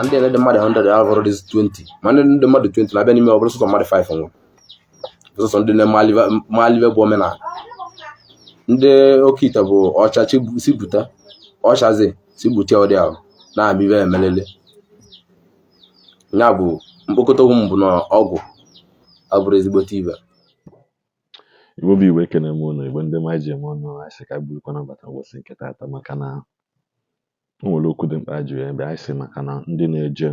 Na ndị na-ede mmadụ 100 abụrụ dịzi 20, ma ndị ndị mmadụ 20 na-abịa n'ime, ọ bụrụ sọsọ mmadụ 5 nwụrụ, sọsọ ndị na-emalive bụ omenala. Ndị oke ite bụ ọcha si bute ọchazi si bute ụdị ahụ na-ama ibe emelele ya bụ mkpokọta okwu m bụ na ọgwụ abụrụ ezigbote ibe. Igbo bụ Igbo, ekene m unu. Igbo ndị ma ji eme ọnụ, anyị sị ka anyị burukwa nabata ụbọchị nke taata, maka na o nwere okwu dị mkpa anyị ji wee bịa. Anyị sị maka na ndị na-eje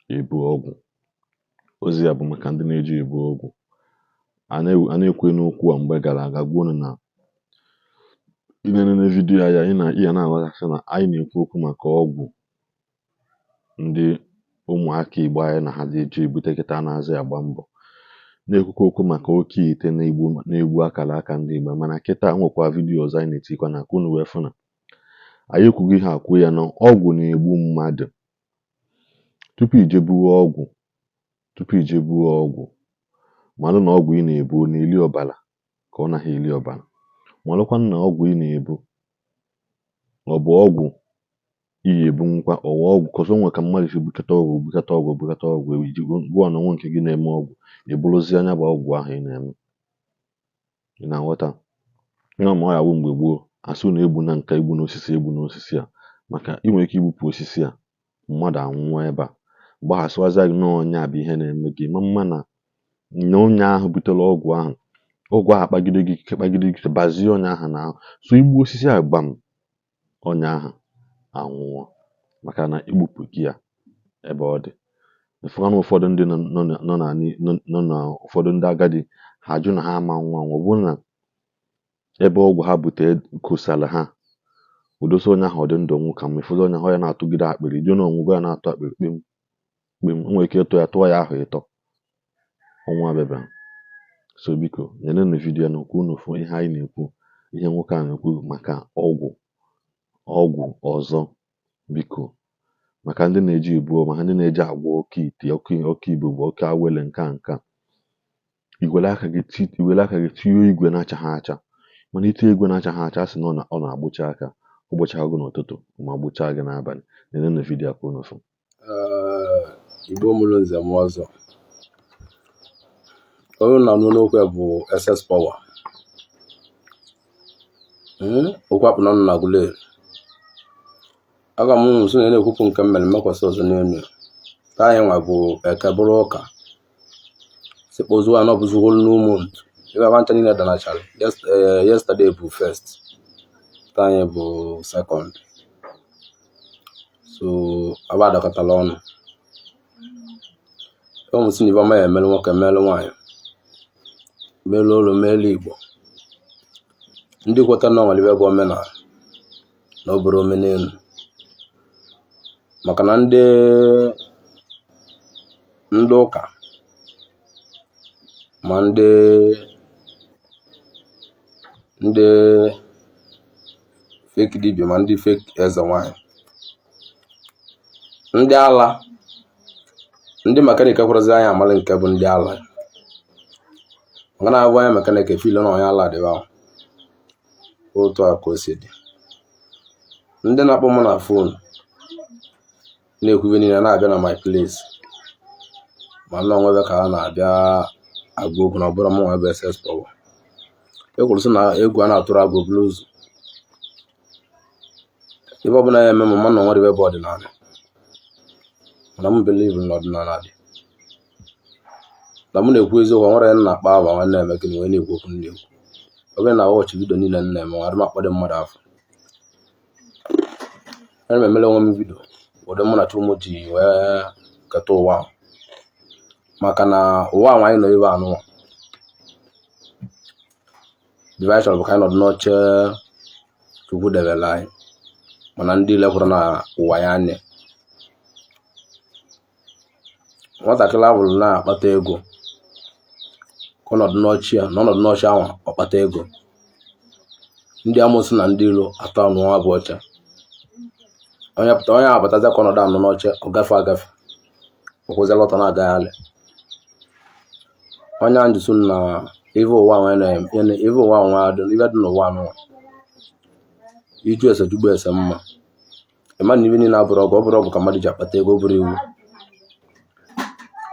ebu ọgwụ, ozi ya bụ maka ndị na-eje ebu ọgwụ. A na-ekwu n'okwu a mgbe gara aga, gwa unu na ị na-enene vidiyo ya, ị na ị na-aghọtasị na anyị na-ekwu okwu maka ọgwụ ndị ụmụaka Igbo anyị na ha na-eje ebute kịta na-azị agba mbọ, na-ekwukwa okwu maka oke ite na-egbu akara aka ndị Igbo. Mana kịta nwekwa vidiyo ọzọ anyị na-etikwa na ka unu wee fụ na anyị ekwughị ihe akwụ ya na ọgwụ na-egbu mmadụ. Tupu ije buwe ọgwụ, tupu ije buwe ọgwụ, malụ na ọgwụ ị na-ebu ọ na-eli ọbara ka ọ naghị eli ọbara. Malụkwa na ọgwụ ị na-ebu ọ bụ ọgwụ ị ga-ebunwukwa ọwa ọgwụ kọsọ nwe ka mmadụ si bukata ọgwụ, bukata ọgwụ, bukata ọgwụ, iji gụọ na onwe nke gị na-eme ọgwụ, eburuzie anya bụ ọgwụ ahụ ị na-eme. Ị na-aghọta ya? Ma ọ ya wụ mgbe gboo, asị na egbu na nka egbu n'osisi, egbu n'osisi a, maka ị nwere ike igbupụ osisi a, mmadụ anwụọ ebe a, gbahasịwazịa gị na ọnya bụ ihe na-eme gị ma mma na na onye ahụ butere ọgwụ ahụ, ọgwụ ahụ akpagide gị ike, kpagide gị ike, bazie ọnya ahụ n'ahụ. So igbu osisi a, gbam, ọnya ahụ anwụọ, maka na igbupụ gị ya ebe ọ dị. Ịfụkwa na ụfọdụ ndị nọ nọ nọ na nọ na ụfọdụ ndị agadi ha jụ na ha ama nwa anwụ, ọ bụrụ na ebe ọgwụ ha butere kosara ha udosa onye ahụ ọ dị ndụ nwụ ka mma. Ịfụzi onye ahụ ya na-atụgide akpịrị dị n'ọnwụgo, ya na-atụ akpịrị kpim kpim, o nwere ike ịtụ ya, tụọ ya ahụ ịtọ ọnwụ abịabeghị. So biko nenenu vidiyo na okwu unu fụ ihe anyị na-ekwu, ihe nwoke a na-ekwu maka ọgwụ, ọgwụ ọzọ. Biko, maka ndị na-eji ebu, maka ndị na-eji agwọ oke ite, oke oke igbo bụ oke awele nke a nke a, iwere aka gị ti, iwere aka gị tinye igwe na-achaghị acha, mana itinye igwe na-achaghị acha, a sị na ọ na-agbụcha aka, ọ gbụchaa gị n'ụtụtụ ma gbụchaa gị n'abalị. Nenenu vidiyo a ka unu fụ. Igbo mụrụ nze m ọzọ, onye na-anụ n'okwu ya bụ SS Power. Okwu akpụ n'ọnụ na Aguleri. Aga m nso na na-ekwupụ nke m mere mmekwasị ọzọ n'elu ya. Taa anyị nwa bụ eke bụrụ ụka si kpọzuo anọ bụzugo n'ụmụ ntu ebe aba ncha niile danachara. Yesterday bụ first, taa anyị bụ second, so aba adakọtala ọnụ. Ụmụ si na ibe ọma ya emelu nwoke, melụ nwaanyị, melụ olu, melụ Igbo. Ndị kweta na ọnwere ibe bụ omenala na ọ bụrụ omenelu, maka na ndị ụka ma ndị fake dibia ma ndị fake eze nwanyị, ndị ala, ndị mechanic ekwerezi anyị amalị nke bụ ndị ala, maka na abụ onye mechanic efilo na onye ala dịba ahụ. Otu a ka o si dị. Ndị na-akpọ m na phone na-ekwu ibe niile na-abịa na my place, ma nna onwebe ka ha na-abịa agwa okwu na ọbụrụ mụnwa bụ SS Power. E kwuru sị na egwu a na-atụrụ agụ bụrụ ụzọ ibe ọbụla ya eme ma mma na onwere ibe bụ ọdịnala, mana m believe na ọdịnala dị na mụ na-ekwu eziokwu. Nwere nna akpa aba nwanne eme gịnị wee na-ekwu okwu m na-ekwu. Ọ bụrụ na watch video niile m na-eme, adị m akpọdo mmadụ afọ. Ana m emere onwe m video ụdị mụ na Chukwu ji wee keta ụwa ahụ, maka na ụwa ahụ anyị nọ ebe anụnwa divine chọrọ bụ ka anyị nọdụ n'oche Chukwu debere anyị, mana ndị lekwara na ụwa ya anya. Nwatakịrị ahụ na-akpata ego ka ọ nọdụ n'oche ya, na ọnọdụ n'oche ahụ ọ kpata ego. Ndị amụsụ na ndị ilo atọ anụ bụ ọcha onye pụta, onye abatazi ka ọnọdụ anọ n'oche, ọ gafe agafe, ọkwụziala ọtọ na-agagharị. Onye a njụsụ na ife ụwa nwe na ife ụwa nwe adị, ife dị n'ụwa anụnwa iju ese jugbo ese mma. Ịma na ibe niile abụrụ ọgwụ, ọ bụrụ ọgwụ ka mmadụ ji akpata ego, ọ bụrụ iwu,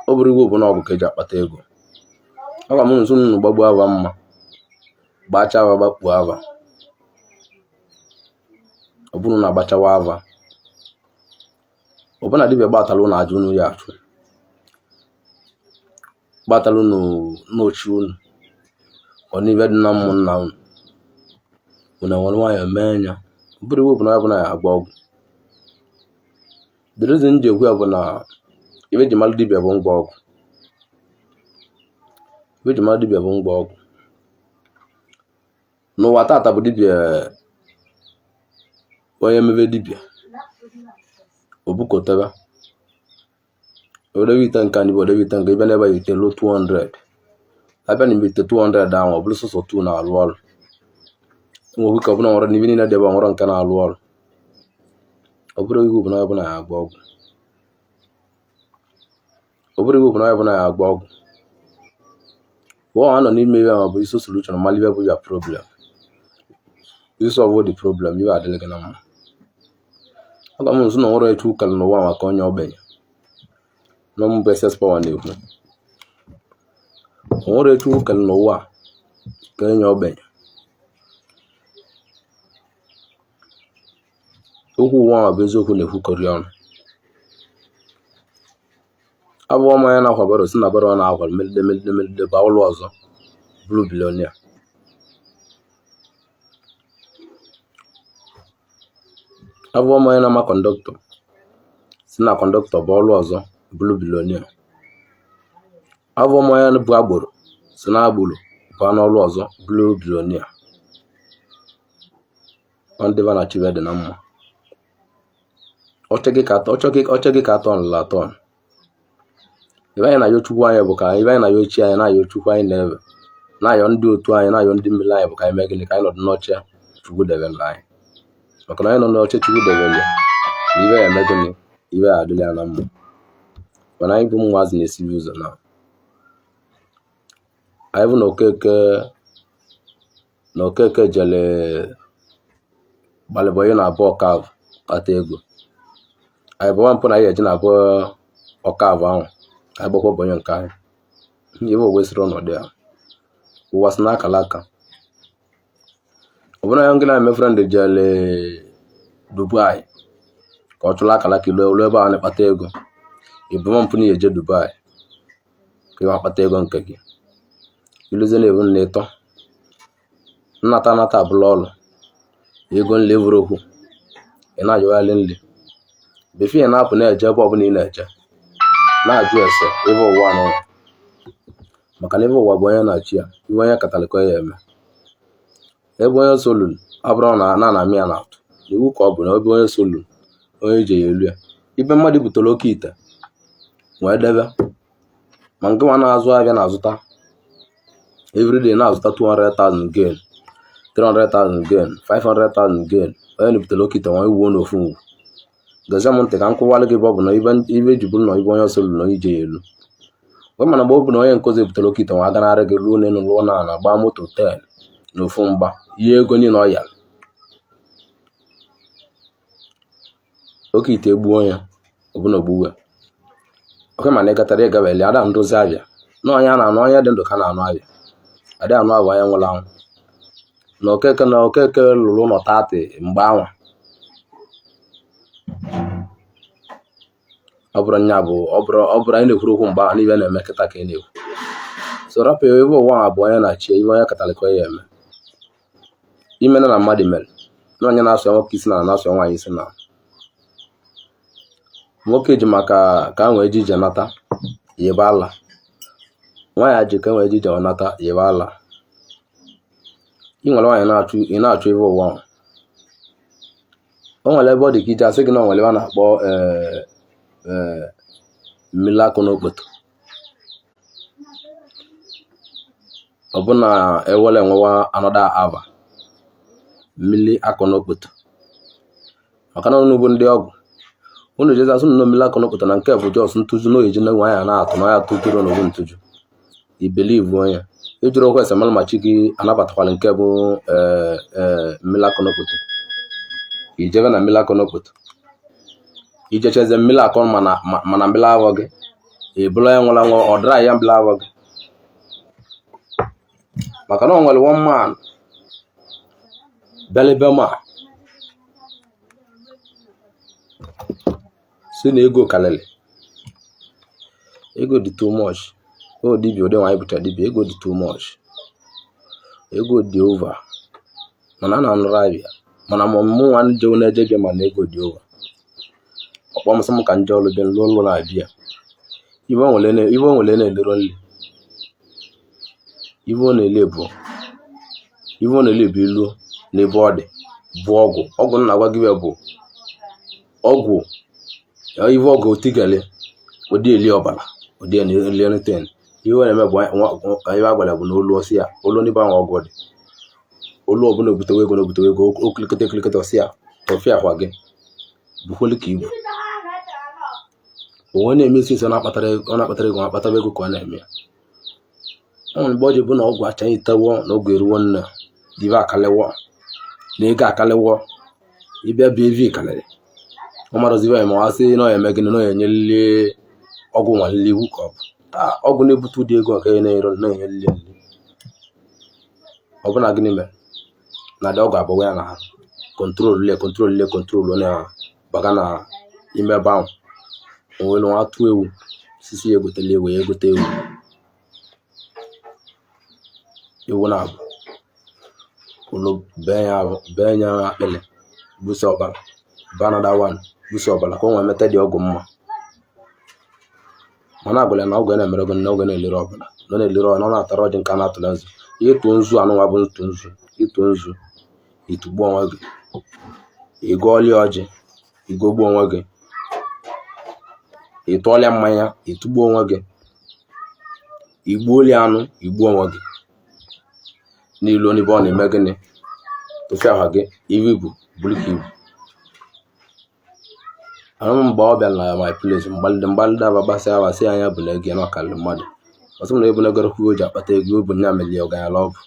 ọ bụrụ iwu bụ na ọgwụ ka eji akpata ego. Agwa m nso unu gbagbuo ava mma, gbachaa ava, gbakpuo ava. Ọ bụrụ na agbachawa ava, ọbụna dibịa gbatala unu aja unu ya achụ, gbatala unu n'ochi unu, ọ n'ibe dị na ụmụnna unu, unu nwere nwayọọ mee ya. Ọ bụrụ iwu bụ na ya bụ na ya agba ọgwụ. The reason m ji ekwu ya bụ na ibe ji malụ dibịa bụ ngwa ọgwụ. Ibe ji malụ dibịa bụ ngwa ọgwụ. N'ụwa tata bụ dibịa onye mebe dibịa obukotebe odebe ite nke anyị bụ odebe ite nke ịbịa n'ebe a ite luo 200, abịa na ite 200 ahụ, ọ bụrụ sọsọ 2 na-alụ ọrụ. Nwere ike ọ bụla nwere n'ibe niile dị ebe nwere nke na-alụ ọrụ. Ọ bụrụ iwu bụ na ya bụ na ya agba ọgwụ. Ọ bụrụ iwu bụ na ya bụ na ya agba ọgwụ. What ọ nọ n'ime ya bụ iso solution mala ibe bụ ya problem. You solve the problem, ibe adịla gị na mma. Aga m nso na nwere etu ụka n'ụwa maka onye ogbenye. Na mbụ SS Power na-ekwu. O nwere etu ụka n'ụwa ka onye ogbenye. Okwu ụwa bụ eziokwu na-ekwukọrị ọnụ. Abụọ m onye na-akwa baro si na baro ọ na-akwa melide melide melide baa ụlọ ọzọ bụrụ billionaire. Abụọ m onye na-ama conductor si na conductor bụ ọrụ ọzọ bụrụ billionaire. Abụọ m onye bụ agboro si na agboro baa n'ọrụ ọzọ bụrụ billionaire. Ọ ndị ba na chibe dị na mma. Ọchọ gị ka atọ nla atọ. Ibe anyị na-ayọ Chukwu anyị bụ ka ibe anyị na-ayọ chi anyị, na-ayọ Chukwu anyị na-ebe, na-ayọ ndị otu anyị, na-ayọ ndị mmiri anyị bụ ka anyị mee gịnị, ka anyị nọdụ n'oche Chukwu debere anyị. Maka na anyị nọ n'oche Chukwu debere ya, na ibe ya eme gịnị, ibe ya adịla ya na mma. Mana anyị bụ ụmụazị na-esibi ụzọ na anyị bụ na Okeke na Okeke jere gbalịbọyị na abụọ ọkavụ kpata ego. Anyị bụ mpụ na anyị eji na abụọ ọkavụ ahụ ka anyị gbakwa bonye nke anyị. Ibe o wesịrị ọnọdụ ya. Ụwa si n'akala aka. Ọ bụrụ na ngị na-eme friend jere Dubai ka ọ chụrụ akala aka ilu ebe a na-akpata ego. Ịbụ mpụ na eje Dubai ka ị akpata ego nke gị. Iluzie na ebu na ịtọ. Nnata anata abụla ọlụ. Ego nli evuru okwu. Ị na-ayọgharị nli. Before ị na-apụ na-eje ebe ọbụla ị na-eje, na-ajụ ese ebe ụwa nọ. Maka na ebe ụwa bụ onye na-achị ya, iwe onye katara ka ya eme. Ebe onye solulu abụrụ na na na-amị ya na-atụ. Iwu ka ọ bụ na ebe onye solulu onye ji ya elu ya. Ibe mmadụ butere oke ite wee debe. Ma nke nwa na-azụ ahịa na-azụta everyday na-azụta 200,000 gain, 300,000 gain, 500,000 gain. Onye na-butere oke ite nwa iwuo n'ofu ngwu. Gezie m ntị ka m kwụwalụ gị ebe ọ bụ na ibe ji bụrụ na ibe onye solulu na onye ije ya elu. Wee mana mgbe ọ bụ na onye nkozi butere oke ite nwa aganarị gị ruo n'elu lụọ na ala gbaa moto 10 n'ofu mgba ihe ego niile ọ yara. Oke ite egbuo ya ọbụna ogbuwe. Oke mana ị gatara ịgabeli ada ndozi abịa. Na onye a na-anụ onye dị ndụ ka na-anụ abịa. Adị anụ abụ onye nwụrụ anwụ. Na Okeke na Okeke lụrụ ụlọ 30 mgbe anwa. Ọ bụrụ nya bụ ọ bụrụ anyị na-ekwuru okwu mgbe ahụ n'ibe na-eme kịta ka ị na-ekwu. So rapụ ebe ụwa a bụ onye na-achị ibe onye katara ka ya eme. Imena na mmadụ mere. Na onye na-asụ nwoke isi na na-asụ nwaanyị isi na. Nwoke ji maka ka a nwee ji ije nata yebe ala. Nwaanyị ji ka e nwee ji ije nata yebe ala. Ị nwere nwaanyị na-achụ ị na-achụ ebe ụwa ahụ. O nwere ebe ọ dị ka ije asị gị na o nwere ebe a na-akpọ mmiri akụ n'okpoto. Ọbụna ewele enwewa another ava mmiri akụ n'okpoto. Maka na unu bụ ndị ọgwụ. Unu jezi asụ na mmiri akụ n'okpoto na nke bụ jos ntụju na oyeji na nwaanyị na-atụ na ya atụjuru n'obu ntụju. I believe onye. Ị jụrụ okwu ese mara ma chi gị anabatakwala nke bụ mmiri akụ n'okpoto. I jebe na mmiri akụ n'okpoto. Ijecheze mmiri akọ mana mmiri awọ gị ebula ya nwụrụ anwụ, ọ dịra ya mmiri awọ gị, maka na o nwere one man bịara ebe ma si na ego karịrị, ego dị too much. O dibịa ụdị nwaanyị bụcha dibịa, ego dị too much, ego dị over, mana a na-anụrụ abịa mana ma mụ nwa njewe na-eje bịa, mana ego dị over. Ọkpọ m sị m ka nje ọlụ bịa lụọ ọlụ na-abịa. Ibe o nwere na-elero nri, ibe ọ na-ele bụ ibe ọ na-ele bụ ilu n'ebe ọ dị bụ ọgwụ. Ọgwụ m na-agwa gị bụ ọgwụ ibe ọgwụ otigale, ụdị eli ọbara, ụdị eli anything. Ihe ọ na-eme bụ ka ihe a gwara bụ na olu ọsị ya olu n'ebe ahụ ọgwụ dị, olu ọbụla ebutewe ego, na-ebutewe ego, okilikịta ekilikịta ọsị ya tọfịa akwa gị bukwelu ka ibu onwe na-eme isi isi ọ na-akpatara ego, akpatara ego ka ọ na-eme ya. Ọ nwere mgbe ọ ji bụ na ọgwụ acha itewo na ọgwụ eruwo nne dibe akaliwo na ego akaliwo, ịbịa bịa evi kalịrị ọ marọzibe ya, ma ọ sị na ọ eme gịnị, na ọ enyelili ọgwụ nwalili iwu ka ọ bụ taa ọgwụ na-ebute ụdị ego nke na-ero na-enyelili nri. Ọ bụ na gịnị mere na dị ọgwụ abụọ ya na control le control le control na baga na ime ebe ahụ onwere nwa atụ ewu sisi ya egotela ewu, ya egote ewu, ewu na-abụ ụlọ bee ya akpịlị busa ọbara ba another one busa ọbara ka o nwee meta dị ọgwụ mma. Mana agwara na ọgwụ na-emere gị na ọgwụ na-elere ọbara na ọ na-elere ọbara, ọ na-atara ọjị nke a na-atụla nzu. Ihe tụọ nzu anụnwa bụ ntụ nzu, ịtụ nzu ịtụgbu onwe gị, ịgọọlie ọjị ịgọgbu onwe gị, ịtụọlịa mmanya ịtụgbu onwe gị, igbuolie anụ igbu onwe gị. N'ilu n'ebe ọ na-eme gịnị tụfịa ahụ gị iwu ibu buru ka ibu. Ahụ mgbe ọ bịara na my place mgbalide mgbalide aba gbasịa aba sị anya bụ na ego ya na ọkarịrị mmadụ. Ọsị m na ebu na egoro kwuo o ji akpata ego o bụ nya melie ọganyala ọ bụ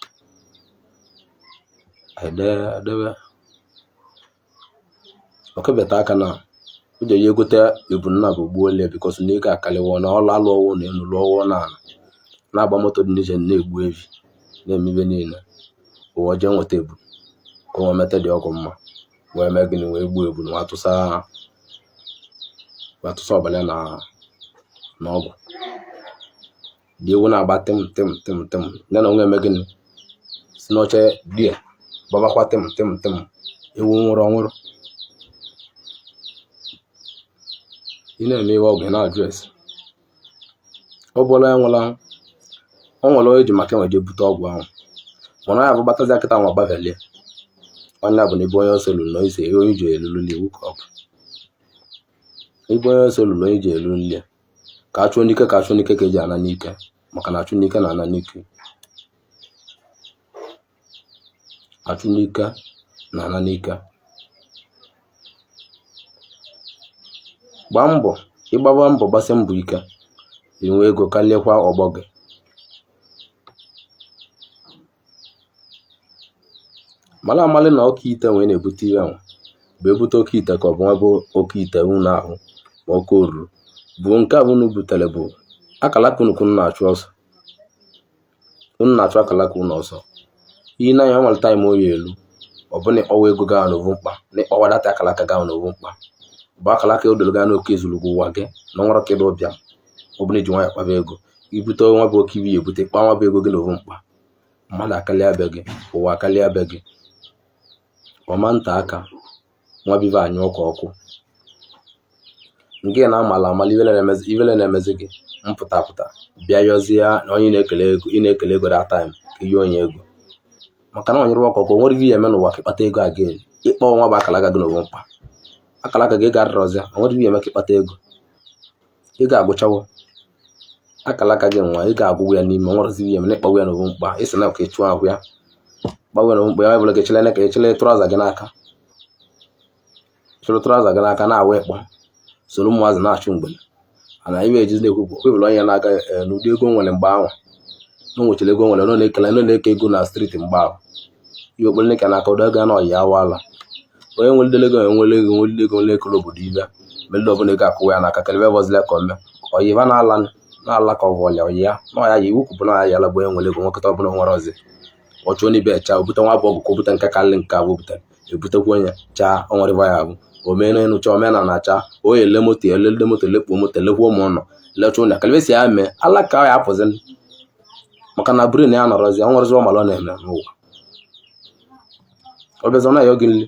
edebe ọkebata aka na o ji egote ebu nna bụ gbuolie bikos na ego akaliwo na ọlụ alụọwụ na elu lụọwụ na ala na-agba moto dị n'iche na-egbu evi na-eme ibe niile ụwa jee nweta ebu ka o nwee meta dị ọgwụ mma wee mee gịnị wee gbuo ebu na wee tụsa ọbara na n'ọgwụ dị ewu na-agba tịm tịm tịm tịm ya na onwe eme gịnị si n'oche die gbabakwa tịm tịm tịm ewu nwụrụ ọnwụrụ. Ị na-eme ihe ọgwụ ị na-ajụ ese ọ bụla ya nwụrụ anwụ ọ nwere onye ji maka enwe je bute ọgwụ ahụ mana ya bụ gbatazi akịta nwa gbavelie ọnya bụ na ebe onye ọsọ lụrụ na ise onye ji elulu iwu ka ọ bụ ebe onye ọsọ lụrụ onye ji elulu ya ka achụọ n'ike ka achụọ n'ike ka eji ana n'ike maka na achụ n'ike na ana n'ike achụ n'ike na ana n'ike. Gbaa mbọ ịgbaba mbọ gbasie mbọ ike inwe ego karịakwa ọgbọ gị. Mara amalị na oke ite nwee na-ebute ihe ahụ bụ ebute oke ite ka ọ bụ nwa bụ oke ite unu ahụ ma oke oruru bụ nke a bụ unu butere bụ akalaka unu ka unu na-achụ ọsọ, unu na-achụ akalaka unu ọsọ. Ihe na anya nwere taịm oyi elu ọ bụ na ịkpọwa ego gaa n'ovu mkpa na ịkpọwa data akalaka gaa n'ovu mkpa bụ akalaka odolo gaa n'oke ezuru gị ụwa gị na nwere ka ịdị ụbịam ọ bụ na iji nwayọ kpaba ego ibute nwa bụ oke ibi ebute kpa nwa bụ ego gị n'ovu mkpa mmadụ akarịa be gị ụwa akarịa be gị ọma nta aka nwa bive anyụ ọkụ ọkụ nke na-amala amala ibele na-emezi gị mpụta pụta bịa yọzie na onye na-ekele ego ị na-ekele ego that time ka ihe onye ego maka na onyere ọkụ ọkụ nwere ihe eme n'ụwa ka ịkpata ego again ịkpọ nwa bụ akalaka gị n'ovu mkpa akalaka gị ga-arịrọzịa o nwere ihe eme ka ịkpata ego ego agwụchawo akalaka gị nwa ị ga-agwụgwụ ya n'ime nwerezi ihe eme na ịkpagbu ya n'ovu mkpa ịsị na ka ịchụ ahụ ya kpagbu ya n'ovu mkpa ya bụla gị chele ka echele trọza gị n'aka chụrụ trọza gị n'aka na-awa ịkpọ soro ụmụazị na-achụ mgbele ana ibe ejizi na-ekwu bụ okwebụla onye na-aga n'ụdị ego nwere mgbe ahụ na o nwechara ego nwere nọ na-ekele nọ na-eke ego na streeti mgbe ahụ ihe okpere neke n'aka ụdọ ego na ọyị awala onye nwere ego enwere ego nwere ego nwere ekele obodo ibe Melide ọbụla ego akụwa ya n'aka kelebe bọzile ka ome oyiba na-ala na-ala ka ọ bụ ọlịa oyi ya na ọya ya iwu kwubu na ya yala bụ onye nwere ego nwekọta ọbụla nwere ọzi ọ chụọ n'ibe chaa obute nwa bụ ọgwụ ka o bute nke karịrị nke abụ butere ebutekwa onye chaa o nwere ya abụ omee n'elu chaa omee na na chaa o ele moto elele moto lekpuo moto lekwuo ụmụ ụlọ lecha ụlọ kalebe si ya mee ala ka ya apụzi maka na brain ya nọrọzi ọ nwerezi ọmalụ ọ na-eme n'ụwa ọ bịazi ọ na-ayọ gị nri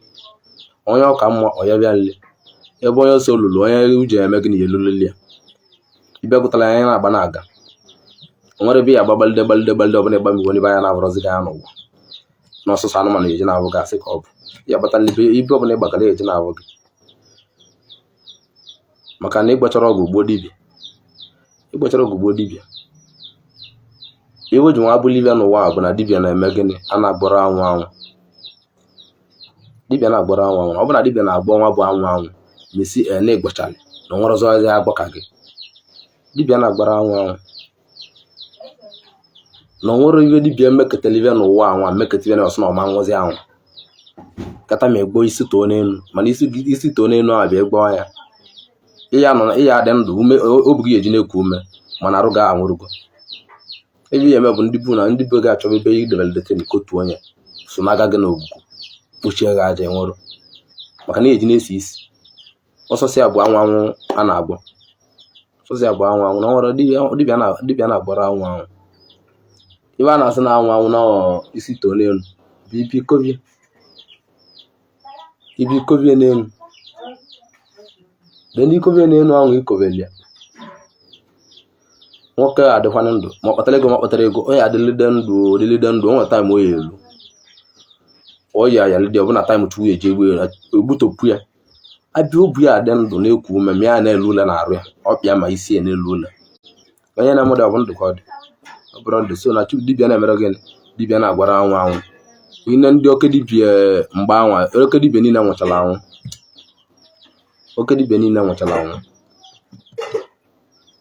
onye ọka mma ọ ya bịa nri ebe onye ose olulu onye uji eme gị na ya elululi ya ịbịa gụtara ya na-agba na-aga o nwere ebe ya agba gbalide gbalide gbalide ọbụla ịgba mgbe onye anya na-abụrọzi gị anya n'ụwa na ọsụsọ anụmanụ eji na-abụ gị asị ka ọ bụ ya gbata ibe ibe ọbụla ịgbakọrọ eji na-abụ gị maka na ịgbachara ọgwụ gbuo dibịa ịgbachara ọgwụ gbuo dibịa iwe ji nwa abụla ibe n'ụwa bụ na dibịa na-eme gịnị a na-agbọrọ anwụ anwụ dibịa na-agbọrọ anwụ anwụ ọ bụ na dibịa na-agbọ nwa bụ anwụ anwụ mesi e na ịgbachalị na onwere ọzọ ya agbọ ka gị dibịa na-agbara anwụ anwụ na onwere ibe dibịa mekọtara ibe n'ụwa anwa mekọta ibe na ọsọ na ọma nwụzi anwụ kata ma egbo isi too n'elu mana isi too n'elu ahụ bịa gbọọ ya ịya nọ ịya adị ndụ ume obi gị eji na-eku ume mana arụ ga anwụrụgo ebe ihe eme bụ ndị bụ na ndị be gị achọba ebe idebere detin kotu onye so n'aka gị na ogugu kpochie gị aja enwere maka na eji na-esi isi ọsọsọ ya bụ anwụ anwụ a na-agbọ ọsọsọ ya bụ anwụ anwụ na nwere dibịa na-agbọrọ anwụ anwụ ibe a na-asị na anwụ anwụ na isi too n'elu bụ ibi kovie ibi kovie n'elu de ndị kovie n'elu ahụ ikobelia nwoke adịkwana ndụ ma ọ kpatara ego ma ọ kpatara ego onye adịlide ndụ odịlide ndụ o nwere time o ya elu o ya ayalide ọbụna time chukwu eji egbu ya egbutopụ ya abịa obu ya adị ndụ na-eku ume ma ya na-elu ule na-arụ ya ọpịa ma isi ya n'elu ule onye na-emụdị ọ bụ ndụ ka ọ dị ọ bụrụ ndụ so na chukwu dibịa na-emere gịnị dibịa na-agwara anwụ anwụ ine ndị oke dibịa mgbe anwa oke dibịa niile nwụchara anwụ oke dibịa niile nwụchara anwụ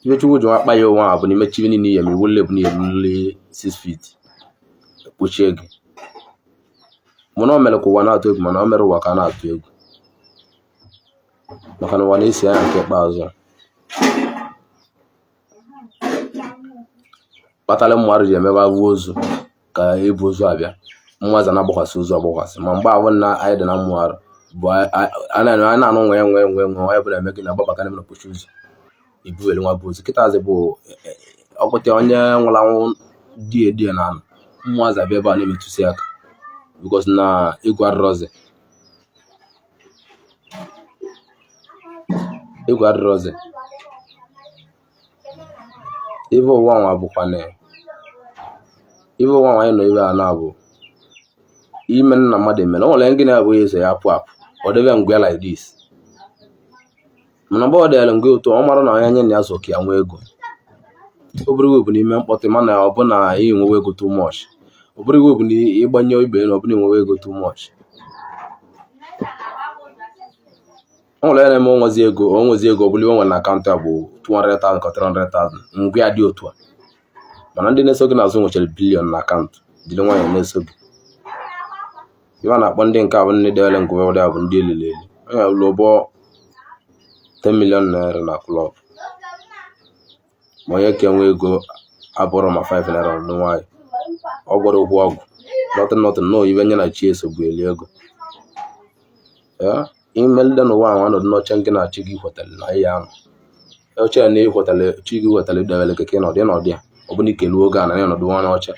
ibe chukwu ji nwa akpa ya onwe a bụ n'ime chibe niile ihe ma iwu le bụ na elule 6 feet kpochie gị mana o mere ka ụwa na-atụ egwu mana o mere ụwa ka a na-atụ egwu maka na ụwa na-esi anya nke ikpeazụ kpatara mmadụ ji emebe abụ ozu ka ebu ozu abịa mmụọ na-agbakwasị ozu agbakwasị ma mgbe ahụ na anyị dị na mmụọ arụ bụ a na-anụ nwe nwe nwe nwe onye bụla eme gị na agbabaka na kpochi ụzọ ibuwere nwa bụ ozu kịtazi bụ ọkpụta onye nwụrụ anwụ die die na anụ mmụọ abịa ebe a na-emetụsị aka because na egwu adịrọzi egwu adịrọzi ife ụwa nwa bụkwa na ife ụwa nwa anyị nọ ebe a na-abụ ime nna mmadụ emere o nwere ngị na-abụ eso ya apụ apụ ọ debe ngwa like this mana mgbe ọ dịara ngwa otu ọ mara na onye nye na ya so ka ya nwee ego ọ bụrụ iwe bụ n'ime mkpọtụ mana ọ bụ na ị nwewe ego too much ọ bụrụ iwe bụ na ịgbanye ibe na ọ bụ na ịnwewe ego too much o nwere onye na-eme onwezi ego onwezi ego ọ bụla iwe nwere na akaụntụ ya bụ 200,000 ka 300,000 ngwa ya dị otu a mana ndị na-eso gị n'azụ nwechara billion na akaụntụ jiri nwayọọ na-eso gị ife a na-akpọ ndị nke a bụ ndị dewere ngwa ụdị a bụ ndị elili eli onye ụlọ ụbọ 10 million naira na club ma onye ka enwe ego abụrụ ma 5 naira ọdụ nwayọ ọ gwara okwu ọgwụ nothing nothing no ibe nye na chi eso bụ eli ego ya imelide n'ụwa ahụ anọdụ n'oche nke na chi gị kwetara na ihe anọ oche na ịkwetara chi gị kwetara idewere gị ka ịnọdụ ịnọdụ ya ọ bụ na ikelu oge a na ịnọdụ nwa n'oche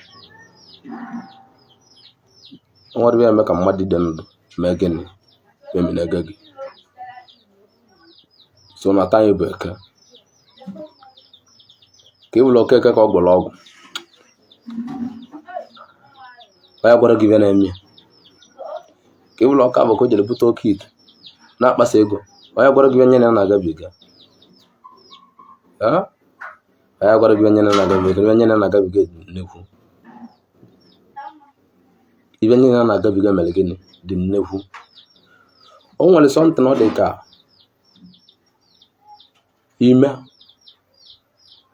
nwere eme ka mmadụ dị ndụ mee gịnị meminege gị so na taa anyị bụ eke ka ị bụrụ okeke ka ọ gwọrọ ọgwụ onye gwara gị ibe na-eme ya ka ị bụrụ ọka bụ ka o jere bute oke ite na-akpasa ego onye gwara gị ibe nye na ya na-agabiga onye gwara gị ibe nye na ya na-agabiga ibe nye na ya na-agabiga nnekwu ibe nye na ya na-agabiga mere gịnị dị nnekwu o nwere something ọ dị ka ime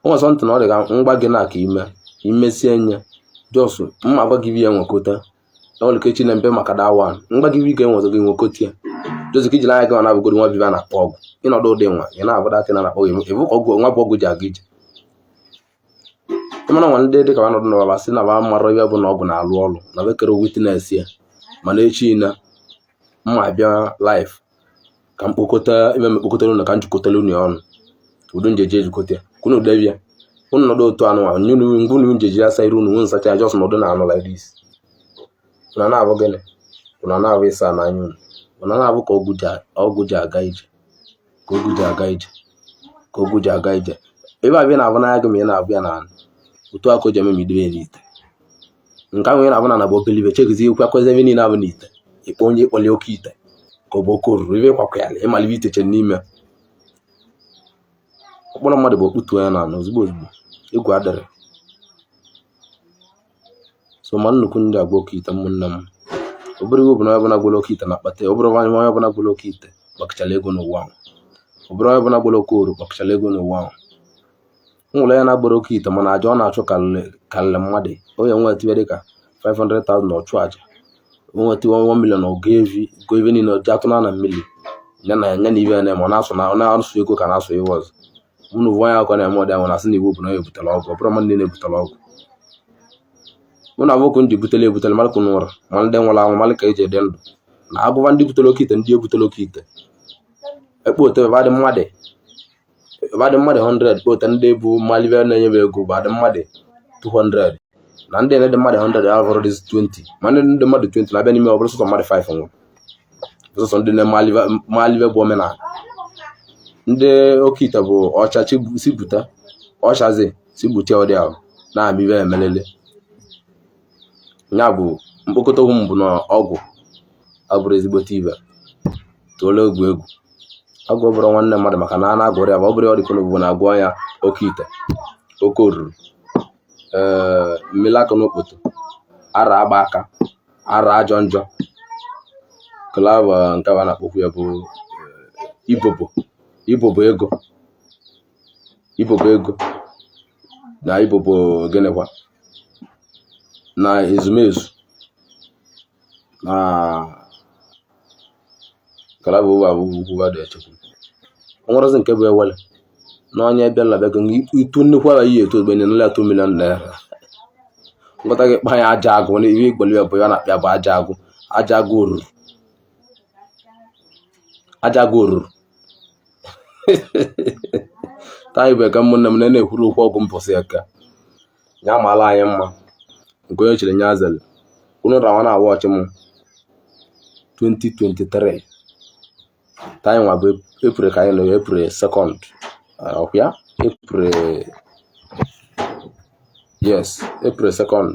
o nwere something ọ dị ka mgba gị na aka ime imesie nye just mma gwa gị ya nwekọta na nwere ike chi na mpe maka that one mgba gị ga enweta gị nwekọta ya Dozi ka ijiri anya gị ọ na-abụgoro nwa biba na-akpọ ọgwụ ịnọdụ ụdị nwa ị na-abụ datị na na-akpọ gị ịbụ ka ọgwụ nwa bụ ọgwụ ji aga ije. Ịmara nwa ndị dịka ọnọdụ na sị na ba mara ihe bụ na ọgwụ na-alụ ọrụ na bekere witness ya, mana echi na mma abịa live ka mkpokọta ime mkpokọtara unu ka njikọtara unu ọnụ udo njeji ejikọta ya ka unu debia unu nọdụ otu anụ nwa nye unu mgbe unu njeji asa iru unu nsacha ya just nọdụ na anụ like this. Unu na-abụ gịnị? Unu na-abụ ịsa n'anya unu. Unu na-abụ ka ọgwụ ji aga ije, ka ọgwụ ji aga ije, ka ọgwụ ji aga ije. Ebe abịa na-abụ n'anya gị ma ị na-abụ ya n'ala otu aka o ji eme ma idebe ya n'ite nke ahụ ị na-abụ na na bụ obele ibe chekizi ikwu akwezi ebe niile abụ n'ite ịkpọ onye ịkpọli oke ite ka ọ bụ oke oruru ibe ịkwakwa ya ịmalibe iteche n'ime ọkpọrọ mmadụ bụ okputuo ya n'ala ozugbo ozugbo egwu adịrị. So ma nnukwu ndị agwa oke ite ụmụnne m, obere iwe bụ na onye ọbụla gwere oke ite na-akpata ya, obere onye ọbụla gwere oke ite gbakọchara ego n'ụwa ahụ, obere onye ọbụla gwere oke oru gbakọchara ego n'ụwa ahụ. Nwere onye na-agbara oke ite mana aja ọ na-achụ karịrị mmadụ onye nweta ibe dịka 500,000 ọchụ aja nweta 1 million ọgụ evi go ebe niile ji atụ na mmiri ya na ya na ibe na-eme ọ na-asụ na ọ na-asụ ego ka na-asụ iwe ọzọ. Unu bụ onye akọ na-eme ọdị ahụ na-asị na iwu bụ na onye butere ọgwụ, ọ bụrụ mmadụ niile butere ọgwụ. Unu abụkụ ndị butere ebutere mara ka unu nwụrụ ma ndị nwụrụ anwụ mara ka eji ede ndụ na agụva ndị butere oke ite ndị ebutere oke ite ekpe ote ebe mmadụ ebe mmadụ 100 kpe ote ndị bụ malibe na-enyebe ego bụ adị mmadụ 200 na ndị na-ede mmadụ 100 ya bụrụ dịzi 20 ma ndị mmadụ 20 na-abịa n'ime ọ bụrụ sọsọ mmadụ 5 nwụrụ sọsọ ndị na-emalibe bụ omenala ndị oke ite bụ ọcha si buta ọchazi si bute ọdị ahụ na-ama ibe emelele ya bụ mkpokọta okwu m bụ na ọgwụ abụrụ ezigbote ibe tụọla egwu egwu ọgwụ bụrụ nwanne mmadụ maka na a na-agwọrọ ya bụ ọ bụrụ ọ dịka bụ na agwọ ya oke ite oke oruru ee mmiri aka n'okpoto ara agba aka ara ajọ njọ klava nke a na-akpọkwu ya bụ ibobo ibobo ego ibobo ego na ibobo gịnịkwa na ezumezu na kalaba ụwa bụ ugwu dị echekwu o nwerezi nke bụ ewele na onye bịa na bịa gị itu nnukwu ala iyi etu ogbenye nla 2 million naira ngọta gị kpa ya aja agụ na ihe igboli ya bụ ya na-akpịa bụ aja agụ aja agụ oruru aja agụ oruru. Taa ibe ka ụmụnne m na-ekwuru okwu ọgwụ mbọsị eke ya maala anyị mma nke onye chere nya azele unu rawa na awọchị m 2023 taa anyị nwa bụ April ka anyị nọ April 2nd ọkwa ya April yes April 2nd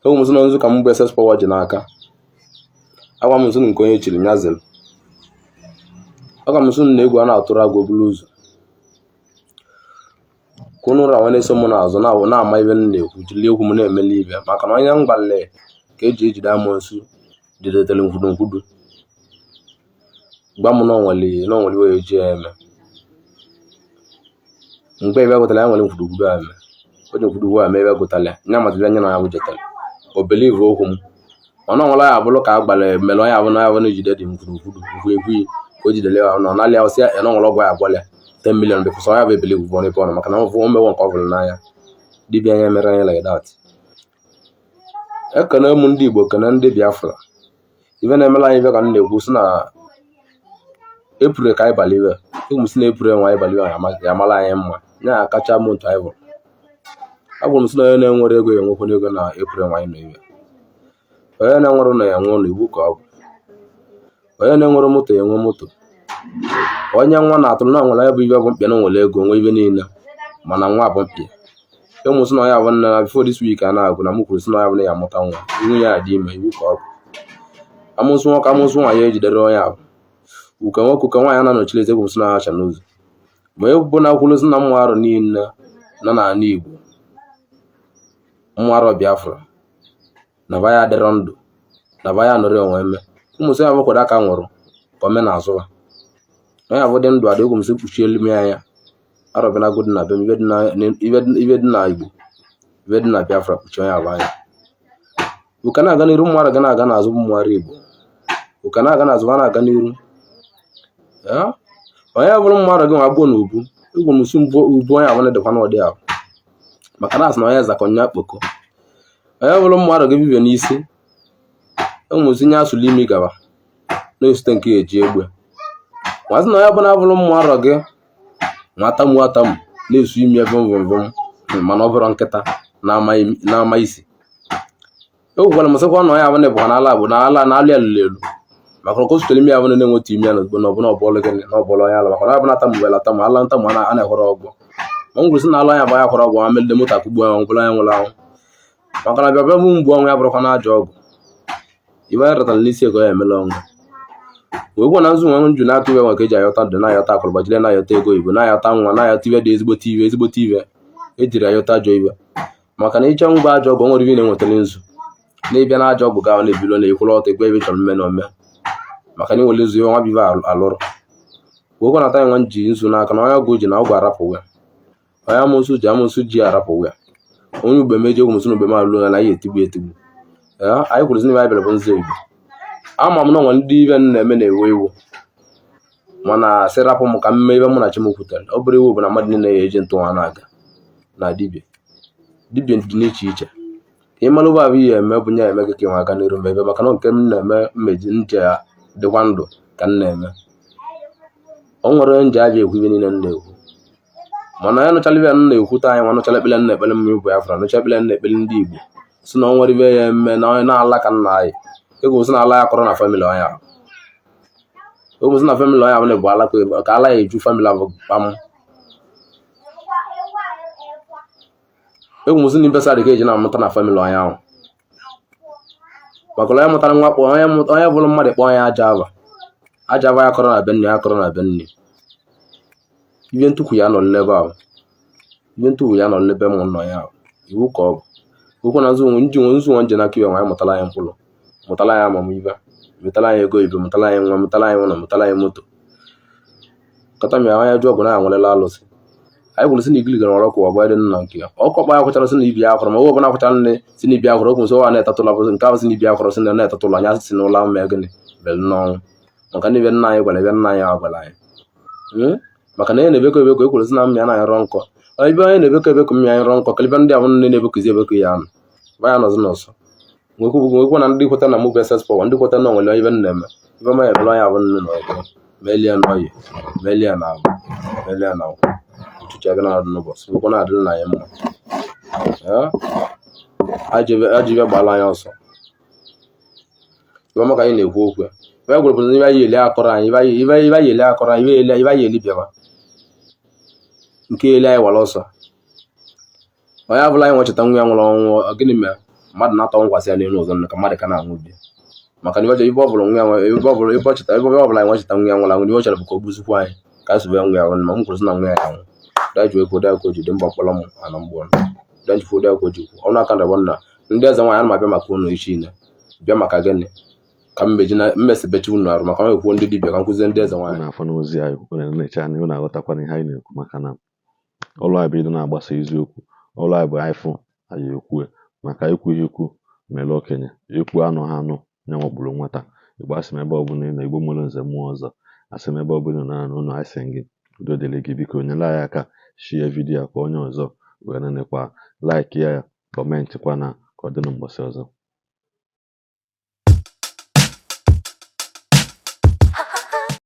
enwe m nso na nzu ka m bụ SS Power ji n'aka agwa m nso nke onye chiri nya zere aga m nso na egwu a na-atụrụ agwa obulu ụzọ ka unu rawa na-eso m n'azụ na-ama ibe m na-ekwu jiri egwu m na-emeli ibe maka na onye mgbalị ka eji ejide amoosu jidetere nkwudu nkwudu gwa m na onwere iwe eji ya eme mgbe ebe gụtara ya nwere nkwudu nkwudu a eme o ji nkwudu nkwudu a eme ebe gụtara ya nya matara anya na ya bụ jetara o believe okwu m mana onwere ya abụrụ ka a gbara mere onye abụ na ya bụ na ejide dị nkwudu nkwudu nkwu ekwu ka o jidere ya na ọ nalị ya ọsị ya na onwere ọgwụ ya agwala ya 10 million because ọ ya bụ ebelieve bụ n'ebe ọ nọ maka na ọ mewo nke ọ bụrụ n'anya dibịa anya mere anyị like that. Ekene m ndị Igbo kene ndị Biafra ibe na-emela anyị ibe ka m na-ekwu sị na April ka anyị bala ibe egwu m sị na April nwa anyị bala ibe ya amala anyị mma ya akacha m otu anyị bụrụ agwụrụ m sị na onye na-enwere ego ya enwekwana ego na April nwa anyị nọ ibe onye na-enwere ụlọ ya enwe ụlọ iwu ka ọ bụ onye na-enwere moto ya enwe moto onye nwa na-atụrụ na nwere ya bụ ibe bụ mkpịa na nwere ego nwe ibe niile mana nwa bụ mkpịa enwe sị na ya bụ nne na before this week a na-agụ na m kwuru sị na ya bụ na ya amụta nwa nwunye ya dị ime iwu ka ọ bụ amụsụ nwoke amụsụ nwaanyị ejidere onye ahụ uke nwoke uke nwaanyị na-anọchiri eze bụ sị na ha acha n'ụzọ ma ekwubu na kwuru sị na mmụ arụ niile nọ n'ala Igbo mmụ arụ Biafra na ba ya adịrọ ndụ na ba ya nọrọ onwe eme ụmụ sị ya bụ kwado aka nwụrụ ka ome na azụ ha onye abụ dị ndụ adị egwu m sị kpuchie elu m anya arọbịanago dị na be m ibe dị na Igbo ibe dị na Biafra kpuchie onye abụ anya ụka na-aga n'iru mmadụ ga na-aga n'azụ bụ mmụọrụ Igbo Ụka na-aga n'azụ, ma na-aga n'iru. Onye bụrụ mmadụ gị nwa gbuo n'ubu igwu m nsu ubu onye abụla dịkwa n'ụdị ahụ, maka na asị na onye zakọnya kpoko. Onye bụrụ mmadụ gị bibie n'isi enwezi nye asụlụ imi gaba na-esute nke eji egbe masị na onye ọbụla bụrụ mmadụ gị nwa atamu atamu na-esu imi ebe vom vom, mana ọ bụrụ nkịta na-ama isi. Ekwukwara m sịkwa na onye abụla bụkwa n'ala bụ n'ala na-alụ ya lụrụ elu, maka na o sutere imi abụla na-enweta imi ya na ọbụla ọbụla gịnị na ọbụla onye ala, maka na ọbụla atamubela atamu ala ntamu a na-ekwere ọgbọ. Ma m kwuru sị na ala onye abụ ya kwere ọgbọ ma melide moto akụgbuo ya, nwụbụla onye nwụrụ anwụ, maka na bịa bịa bụ mgbu ọnwụ ya bụrụkwa na ajọ ọgwụ ibe anyị ratara n'isi ego ya emela ọnwụ wee gwuo na nzu nwe nju n'aka iwe nwe ka eji ayọta ndụ, na-ayọta akụrụba, jide na-ayọta ego oyibo, na-ayọta nwa, na-ayọta ibe dị ezigbote iwe, ezigbote iwe ejiri ayọta ajọ iwe. Maka na ịchọ ngwa ajọ ọgwụ, o nwere ibe ị na-enwetara nzu na-ịbịa na ajọ ọgwụ ga na-ebilo na ekwụrụ ọtọ ekwe ebe ị chọrọ mme na ome, maka na iwere nzu nwa bụ ibe alụrụ wee gwa nata nwa ji nzu n'aka na onye ọgwụ ji na ọgwụ arapụwe, onye amụsụ ji amụsụ ji arapụwe, onye ugbe meji egwu mụsụ na ugbe alụ ya na anyị etigbu etigbu. Anyị kwuru sị na anyị bịara bụ nzu Igbo. Ama m na onwe ndị ibe m na-eme na-ewe iwu, mana sị rapụ m ka m mee ibe mụ na chi m kwutere. Ọ bụrụ iwu bụ na mmadụ niile ya eji ntụnwa na-aga na dibịa dibịa dị n'iche iche ka ị mara ụba abụ ihe eme bụ nye eme gị ka ị nwe aga n'iru mgbe ebe, maka na nke m na-eme mmeji nje ya dịkwa ndụ ka m na-eme. O nwere onye nje abịa ekwu ibe niile m na-ekwu, mana onye nụchala ibe m na-ekwute anyị nwa nụchala ekpere m na-ekpere mmiri bụ Biafra, nụcha ekpere m na-ekpere ndị Igbo, si na o nwere ibe ya eme na onye na-ala ka nna anyị egwu sị na ala ya kọrọ na family onye ahụ, egwu sị na family onye ahụ bụ ala ka ala ya eju family ahụ kpam. Egwu sị na ibe sadị ka eji na-amụta na family onye ahụ, maka onye mụtara nwa kpọọ onye bụrụ mmadụ kpọọ ya aja ava aja ava ya kọrọ na be nne ya kọrọ na be nne ibe ntukwu ya nọ n'ebe ahụ, ibe ntukwu ya nọ n'ebe mụ nọ ya iwu ka ọ bụ okwu na nzu nji nwe nzu nwe nje n'aka iwe nwa anyị mụtara anyị mkpụrụ, mụtara anyị amamihe, mụtara anyị ego ibe, mụtara anyị nwa, mụtara anyị ụlọ, mụtara anyị moto kata mịa onye jụọ ọgwụ na ya nwerela alụsị. Anyị kwuru sị na igili gara ọkụ ọgba dị nna nke ya ọkụ ọkpa ya kwụchara sị na ibi ya akwụrụ, ma ọ bụla akwụchara nne si na ibi akwụrụ okwu nso wa na-etatụla bụ nke ahụ si na ibi akwụrụ sị na na-etatụla anya si n'ụlọ ahụ mee gịnị bere n'ọnwụ, maka na ibe nna anyị gwara ebe nna anyị ahụ gwara anyị. Maka na onye na-ebekọ ebekọ ekwuru sị na mmịa na-arọ nkọ, ebe onye na-ebekọ ebekọ mmịa anyị rọ nkọ kalịba ndị ahụ nne na-ebekọzi ebekọ ya anụ ba ya nọzi n'ọsọ nwekwu na ndị kweta na mụ bụ SS power, ndị kweta na onwere ibe nna eme ibe ma ebere onye abụ nne na ọgụ melie na oyi melie na abụ melie na nkwụ ụtụtụ ebe na-adị n'ụbọchị nwekwu na-adịrị na anyị mma. Ajọ ibe gbara anyị ọsọ ibe maka anyị na-ekwu okwu ya ibe gwara bụ ibe anyị eli akọrọ anyị ibe anyị eli akọrọ anyị ibe anyị eli bịawa nke eli anyị wara ọsọ. Onye ọbụla anyị nwecheta nwa ya nwụrụ ọnwụ gịnị mere mmadụ na-atọ nkwasị ya n'elu ụzọ ka mmadụ ka na-anwụ bi, maka na ibe ọ bụla nwa ya ebe ọ bụla ebe ọ cheta ebe ọ bụla anyị nwecheta nwa ya nwụrụ anwụ ibe ọ chọrọ bụ ka o gbuzikwa anyị ka a sobe nwa ya nwụrụ. Ma m kwuru sị na nwa ya anwụ daji ekwu da ka o ji dị mgba mkpọrọ m ana mgbọ daji kwu da ka o ji kwu ọnụ aka ndabọ nna ndị eze nwaanyị ana m abịa maka unu ichi ine bịa maka gịnị ka mmeji na mmesibechi unu arụ maka ekwuo ndị dibịa ka nkụzie ndị eze nwaanyị na-afọ n'ozi anyị unu na-eche anya unu aghọtakwana ihe anyị na-ekwu, maka na ọrụ anyị bụ ịdị na-agbasa eziokwu, ọrụ anyị bụ anyị fụ anyị ekwue, maka ekwughị ekwu mere okenye ekwu anụ ha anụ ya nwakpuru nwata. Igbo asị m ebe ọbụla ị nọ, Igbo mụrụ nze mụọ ọzọ, asị m ebe ọbụla ị nọ na ụnụ asị gị udo dịrị gị. Biko nyere anyị aka shie vidiyo a ka onye ọzọ wee nenekwa, like ya, comment kwa na ka ọ dị na mbọsị ọzọ.